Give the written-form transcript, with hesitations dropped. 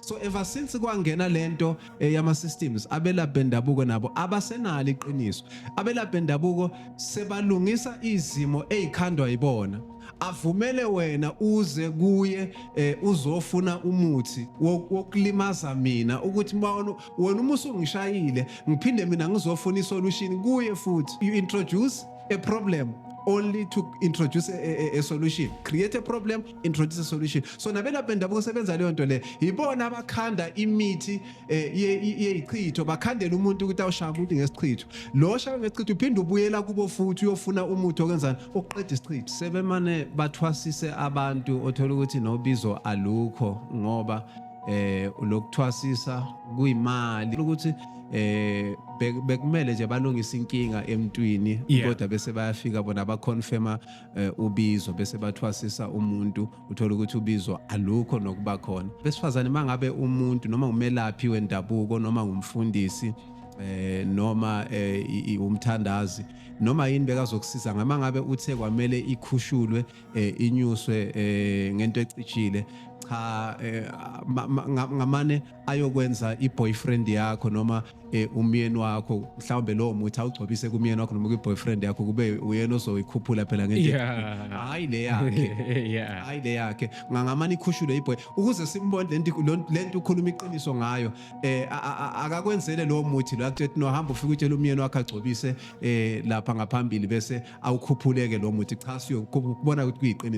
So ever since kwangena lento yama systems, abelaphi bendabuko nabo abasenalo iqiniso. Abelaphi bendabuko sebalungisa izimo ezikhandwa yibona. Avumele wena uze kuye uzofuna umuthi wokulimaza mina, ukuthi wena uma usungishayile ngiphinde mina ngizofuna isolution kuye futhi. You introduce a problem only to introduce a solution. Create a problem, introduce a solution. So nabelaphi bendabuko sebenza leyo nto le. Yibona abakhanda imithi yeyichitho, bakhandela umuntu ukuthi awushaya umuntu ngesichitho. Lo shaya ngesichitho uphinde ubuyela kubo futhi uyofuna umuthi okwenzani, okuqeda isichitho. Sebemane bathwasise abantu, othola ukuthi nobizo alukho, ngoba lokuthwasisa kuyimali, ukuthi bekumele nje balungise inkinga emntwini, kodwa bese bayafika bona baconfirma ubizo, bese bathwasisa umuntu, uthola ukuthi ubizo alukho nokuba khona. Besifazane, mangabe umuntu noma umelaphi wendabuko noma ngumfundisi noma umthandazi noma yini bekazokusiza, ngama ngabe uthe kwamele ikhushulwe, inyuswe ngento ecijile, cha, ngamane ayokwenza i-boyfriend yakho noma umyeni wakho. Mhlawumbe lowo muthi awugcobise kumyeni wakho noma kwi-boyfriend yakho, kube uyena ozoyikhuphula phela ngento, hayi le yakhe. Hayi le yakhe. Ngamane ikhushulwe iboy ukuze simbone lento ukhuluma iqiniso ngayo. Akakwenzele lowo muthi lo, akuthi no, hamba ufike utshele umyeni wakho agcobise lapha ngaphambili, bese awukhuphuleke lo muthi. Cha, siyokubona ukuthi kuyiqiniso.